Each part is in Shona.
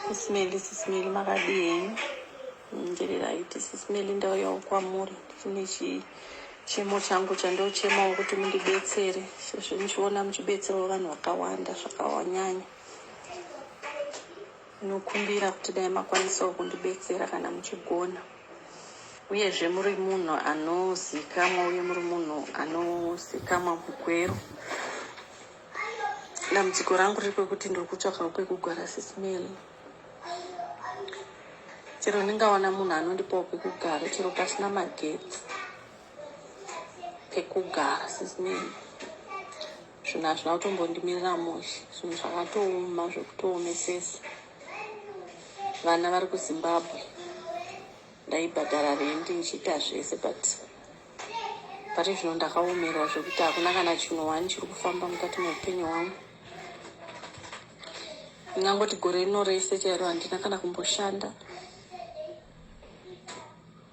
Sisimeli, sisimeli makadii henyu? Ndiri right sisimeli, ndauyawo kwamuri ndichine chichemo changu chandochemawo kuti mundibetsere sezvo ndichiona muchibetserawo vanhu vakawanda zvakawanyanya. Ndinokumbira kuti dai makwanisawo kundibetsera kana muchigona. Uyezve muri munhu anozikamwa uye muri munhu anozikamwa mugwero. Dambudziko rangu riri kwekuti ndiri kutsvakawo kwekugara sisimeli. Chero ndingawana munhu anondipawo pekugara chero pasina magetsi pekugara sisimeli. Zvinhu hazvina kutombondimirira mushe, zvinhu zvakatooma zvekutoomesesa. Vana vari kuZimbabwe ndaibhadhara rendi ndichiita zvese but pari zvino ndakaomerwa zvekuti hakuna kana chinhu one chiri kufamba mukati meupenyu hwangu. Ndingangoti gore rino rese chairo handina kana kumboshanda.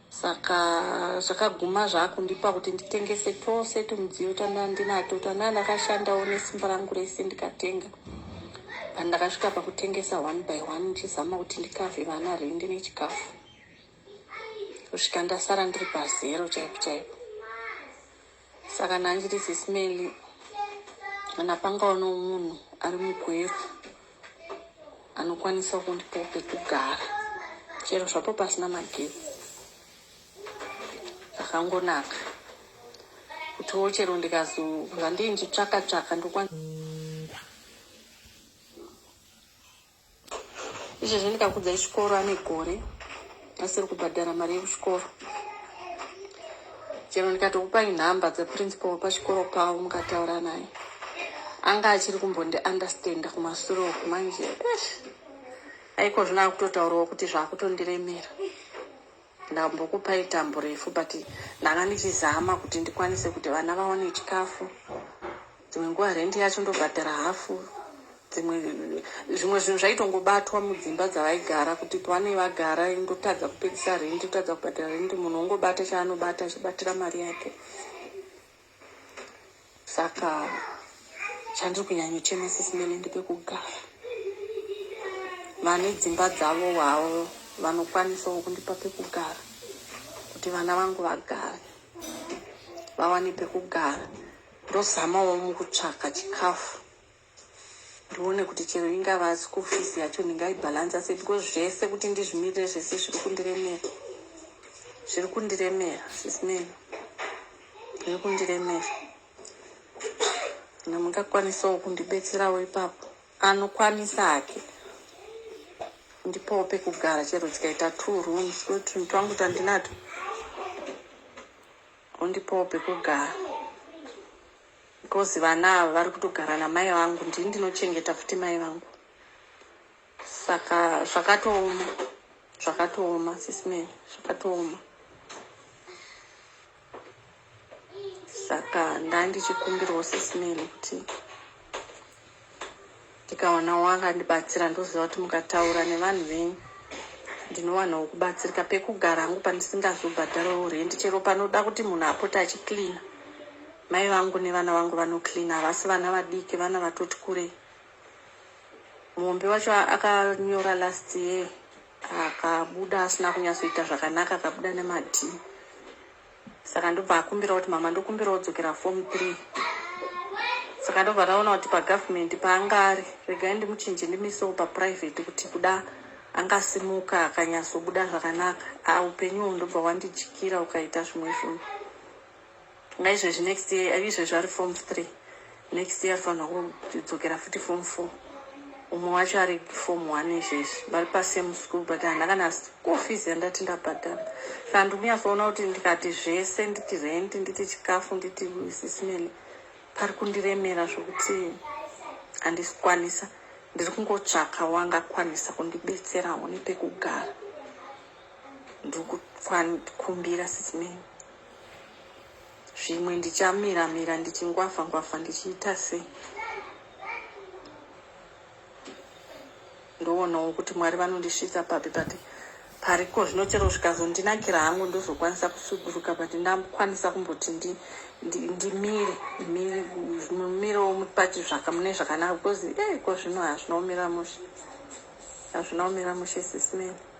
Saka zvakaguma zvakundipa kuti nditengese twose tumudziyo twandandinato twandandakashandawo nesimba rangu rese ndikatenga. Pandakasvika pakutengesa one by one ndichizama kuti ndikavhe vana rendi nechikafu kusvika ndasara ndiri pazero chaipo chaipo. Saka ndandiri Sis Melly kana pangaonawo munhu ari mugweru anokwanisa kundipawo pekugara chero zvapo pasina magetsi zvakangonaka kutiwo chero ndikazo zvandii ndichitsvaka tsvaka ndokwanisa Izvezvi ndikakudzai chikoro ane gore asiri kubhadhara mari yekuchikoro. Chero ndikatokupai nhamba dzeprincipal pachikoro pavo mukataura naye anga achiri kumbondi understanda kumasure uku manje aiko zvino akutotaurawo kuti zvakutondiremera. Ndambokupai tambo refu but ndanga ndichizama kuti ndikwanise kuti vana vawane chikafu. Dzimwe nguva rent yacho ndobhadhara hafu dzimwe zvimwe zvinhu zvaitongobatwa mudzimba dzavaigara kuti pavanenge vagara ndotadza kupedzisa rent ndotadza kubhadhara rent munhu ongobata chaanobata achibatira mari yake. Saka chandiri kunyanyochema sisi Melly ndepekugara. Vane dzimba dzavo havo vanokwanisawo kundipa pekugara kuti vana vangu vagare vawane pekugara. Ndozamawo mukutsvaka chikafu ndione kuti chero ingava school fees yacho ndingaibhalansa sei because zvese kuti ndizvimirire zvese zviri kundiremera zviri kundiremera sismeni zviri kundiremera kana mungakwanisawo kundibetserawo ipapo anokwanisa hake ndipowo pekugara chero dzikaita two rooms tunhu twangu tandinato undipowo pekugara Because vana ava vari kutogara namai vangu ndini ndinochengeta futi mai vangu saka zvakatooma zvakatooma sisman zvakatooma saka ndandichikumbirawo sisman kuti ndikawana wakandibatsira ndoziva kuti mukataura nevanhu venyu ndinowanawo kubatsirika pekugara hangu pandisingazobhadharawo rendi chero panoda kuti munhu apote achicleana mai vangu nevana vangu vanocleana havasi vana vadiki vana vatoti kurei muhombe wacho akanyora last year akabuda asina kunyatsoita zvakanaka akabuda nemadii Saka ndobva akumbira kuti mama ndokumbira wodzokera form 3. Saka ndobva taona kuti pagovernment paanga ari regai ndimuchinje ndimisewo paprivate kuti kuda angasimuka akanyatsobuda zvakanaka. Ah upenyu uhu ndobva wandidyikira ukaita zvimwe zvinhu. Ngaizvezvi next year izvezvi ari form 3. Next year anofanirwa kudzokera futi form 4. Umwe wacho ari form 1 izvezvi. Vari pasame school but handina kana school fees yandati ndabhadhara. Saka ndiri kunyatsoona kuti ndikati zvese nditi rent nditi chikafu nditi sisimeli pari kundiremera zvokuti handisi kukwanisa. Ndiri kungotsvaka wangakwanisa kundibetserawo nepekugara. Ndiri kukumbira sisimeli. Zvimwe ndichamira mira ndichingwafa ngwafa ndichiita sei ndoonawo kuti Mwari vanondisvitsa papi but pariko zvino chero zvikazondinakira hangu ndozokwanisa kusuduruka but ndakwanisa kumboti ndimire mire mumirewo pachi zvaka mune zvakanaka because eh ko zvino hazvina kumira mushe. Hazvina kumira mushe, Sis Melly.